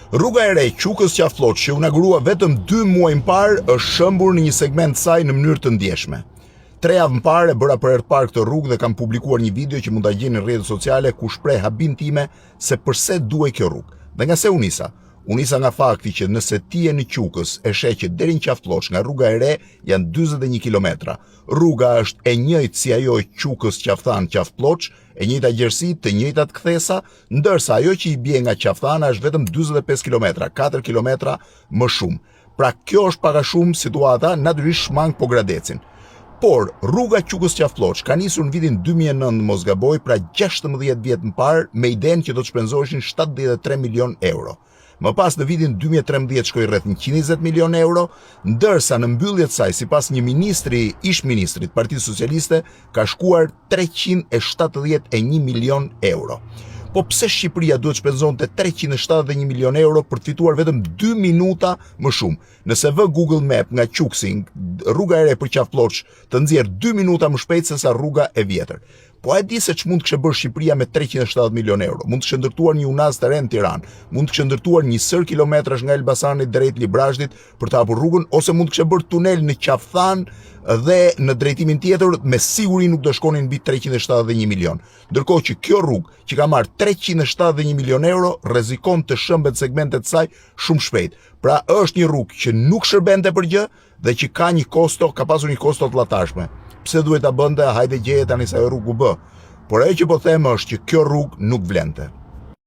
Rruga e re Qukës Qafë Plloçë që u inaugurua vetëm 2 muaj më parë është shembur në një segment të saj në mënyrë të ndjeshme. Tre javë më parë e bëra për herë të parë këtë rrugë dhe kam publikuar një video që mund ta gjeni në rrjetet sociale ku shpreh habinë time se përse duhej kjo rrugë. Dhe nga se u nisa? U nisa nga fakti që nëse ti je në Qukës e sheh që deri në Qafë Plloçë nga rruga e re janë 41 kilometra. Rruga është e njëjtë si ajo e Qukës Qafë Thanë Qafë Plloçë, e njëjta gjerësi, të njëjtat kthesa, ndërsa ajo që i bie nga Qafë Thana është vetëm 45 kilometra, 4 kilometra më shumë. Pra kjo është pak a shumë situata, natyrisht shmang Pogradecin. Por, rruga Qukës Qafë Plloçë ka nisur në vitin 2009 mos gaboj, pra 16 vjet më parë, me idenë që do të shpenzoheshin 73 milion euro. Më pas në vitin 2013 shkoi rreth 120 milion euro, ndërsa në mbyllje të saj, sipas një ministri, ish-ministrit të Partisë Socialiste, ka shkuar 371 milion euro. Po pse Shqipëria duhet shpenzonte 371 milion euro për të fituar vetëm 2 minuta më shumë? Nëse vë Google Map nga Qukësi, rruga e re për Qafë Plloçë të nxjerr 2 minuta më shpejt sesa rruga e vjetër. Po a e di se ç'mund të kishte bërë Shqipëria me 370 milion euro? Mund të kishte ndërtuar një unazë të re në Tiranë, mund të kishte ndërtuar një sërë kilometrash nga Elbasani drejt Librazhdit për të hapur rrugën ose mund të kishte bërë tunel në Qafë Thanë dhe në drejtimin tjetër me siguri nuk do shkonin mbi 371 milion. Ndërkohë që kjo rrugë që ka marrë 371 milion euro rrezikon të shembet segmente të saj shumë shpejt. Pra është një rrugë që nuk shërbente për gjë, dhe që ka një kosto, ka pasur një kosto të llahtarshme. Pse duhet ta bënte, hajde gjeje tani se ajo rrugë u bë. Por ajo që po them është që kjo rrugë nuk vlente.